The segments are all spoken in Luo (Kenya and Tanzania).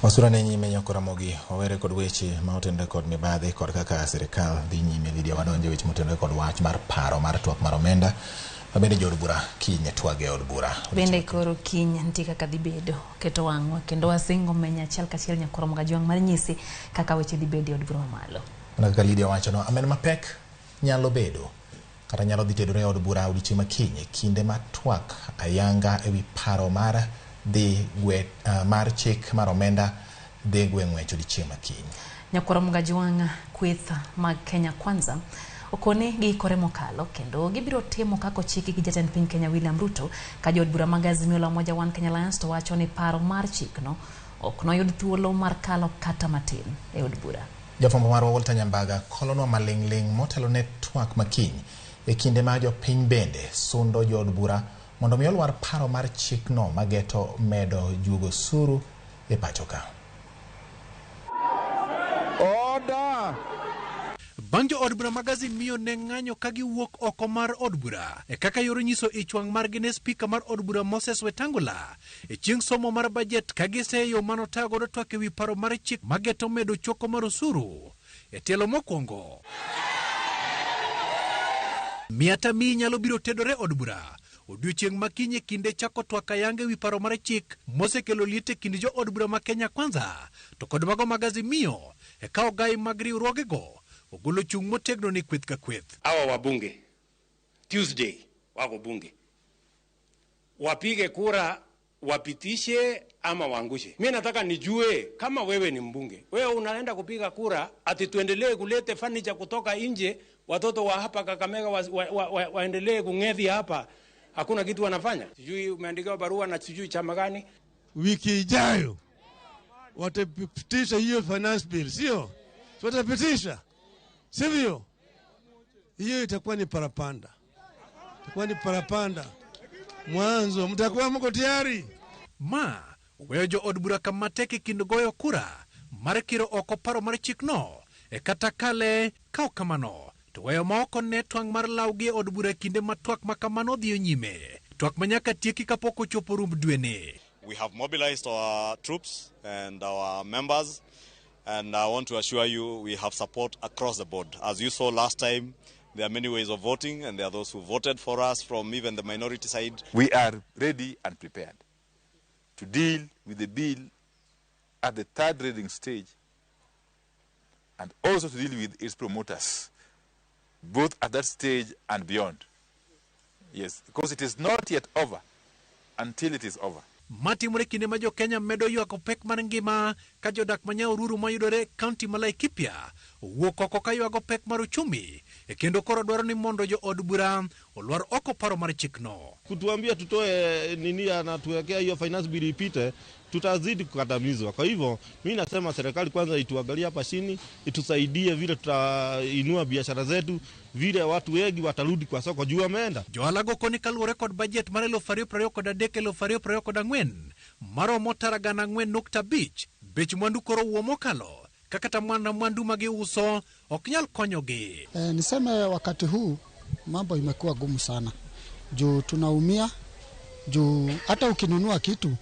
Wasura ne nyime nyako Ramogi wawere kod weche ma otenore kod mibadhi kod kaka sirikal dhi nyime. Lydia, wadonjo e weche motenore kod wach mar paro mar twak mar omenda ma bende jood bura kiny twag e od bura. Bende koro kiny nitie kaka dhi bedo keto wang'wa kendo wasingo menyo achiel kachiel nyakoro Mogajwang' mar nyisi kaka weche dhi bedo e od bura mamalo. Mana kaka Lydia wachono, amen mapek nyalo bedo kata nyalo dhi tedore e od bura odiochieng' ma kiny e kinde ma twak ayanga ewi paro mar dhi gwe mar chik mar omenda dhi gwe ng'wech odiochieng' ma kiny. Nyakwar Mogajwang', kweth mag Kenya Kwanza okone giikore mokalo kendo gibiro timo kaka ochiki gi jatend piny Kenya William Ruto ka jood bura mag Azimio la Umoja One Kenya Alliance to wacho ni paro mar chikno ok noyud thuolo mar kalo kata matin e od bura. Jafwambo marwa Walter Nyambaga kolonwa maling'ling' motelo ne twak makiny e kinde ma jopiny bende sundo jood bura mondo mi olwar paro mar chikno mageto medo juogo osuru e pacho ka. Order! Bang' jo od bura mag Azimio ne ng'anyo ka giwuok oko mar od bura e kaka yor nyiso ich wang' margi ne spika mar od bura Moses Wetangula e chieng' somo mar bajet ka giseyo manotayo godo twak ewi paro mar chik mageto medo choko mar osuru e tielo mokwongo. Miatami nyalo biro tedore od bura odiochieng' ma kiny e kinde chako twak ayanga ewi paro mar chik mosekelo liet e kind jo od bura ma Kenya Kwanza to kod mago mag Azimio e ka ogai mag riwruogego ogolo chung' motegno ni kweth ka kweth. Hawa wabunge Tuesday wako bunge, wapige kura wapitishe ama waangushe. Mi nataka nijue kama wewe ni mbunge, wewe unaenda kupiga kura ati tuendelee kulete furniture kutoka nje, watoto wa hapa Kakamega waendelee kung'ethi hapa, hakuna kitu wanafanya. Sijui umeandikiwa barua na sijui chama gani. Wiki ijayo watapitisha hiyo finance bill, sio? Si watapitisha, sivyo? Hiyo itakuwa ni parapanda, itakuwa ni parapanda mwanzo. Mtakuwa mko tayari? Ma weyo jo od bura kama tek e kind goyo kura mar kiro oko paro mar chikno e kata kale ka ok kamano to weyo ma ok one twang' mar lawgi e od bura e kinde ma twak ma kamano dhiyo nyime twak ma nyaka tieki kapok ochopo rumb dweni. We have mobilized our troops and our members, and I want to assure you we have support across the board. As you saw last time, there are many ways of voting, and there are those who voted for us from even the minority side. We are ready and prepared to deal with the bill at the third reading stage and also to deal with its promoters, both at that stage and beyond. Yes, because it is not yet over until it is over. Matimore kinde ma jo-Kenya medo ywako pek mar ngima ka jodak ma Nyahururu mayudore e kaunti ma Laikipia owuok oko ka ywago pek mar uchumi e kendo koro dwaro ni mondo jo od bura olwar oko paro mar chikno. Kutuambia tutoe nini, anatuwekea hiyo finance bill ipite, tutazidi kukandamizwa. Kwa hivyo mi nasema serikali kwanza ituangalie hapa chini, itusaidie vile tutainua biashara zetu, vile watu wengi watarudi kwa soko juu wameenda. Johala go koni kaluwore kod bajet mar 2023 2024 maromo tara 4.5 bech mwandu koro wuo mokalo ka kata mana mwandu ma giuso ok nyal konyogi. Niseme wakati huu mambo imekuwa gumu sana juu tunaumia, juu hata ukinunua kitu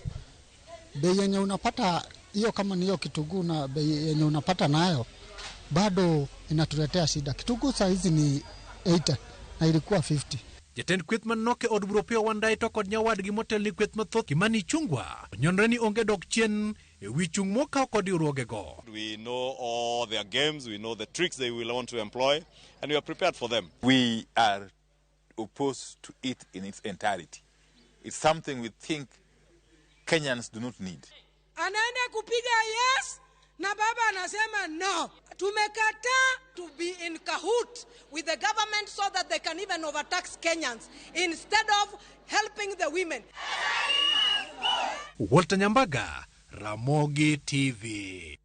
bei yenye unapata hiyo, kama ni hiyo kitunguu na bei yenye unapata nayo bado inatuletea shida. Kitunguu saa hizi ni 80 na ilikuwa 50. Jatend kweth manok e od bura Opiyo Wandayi to kod nyawadgi motel ni kweth mathoth Kimani Ichung'wa onyonre ni onge dok chien e wi chung' mokaw kod riwruogego. We know all their games, we know the tricks they will want to employ, and we are prepared for them. We are opposed to it in its entirety. It's something we think Kenyans do not need. Anaenda kupiga yes na baba anasema no. Tumekataa to be in cahoot with the government so that they can even overtax Kenyans instead of helping the women. Walter Nyambaga, Ramogi TV.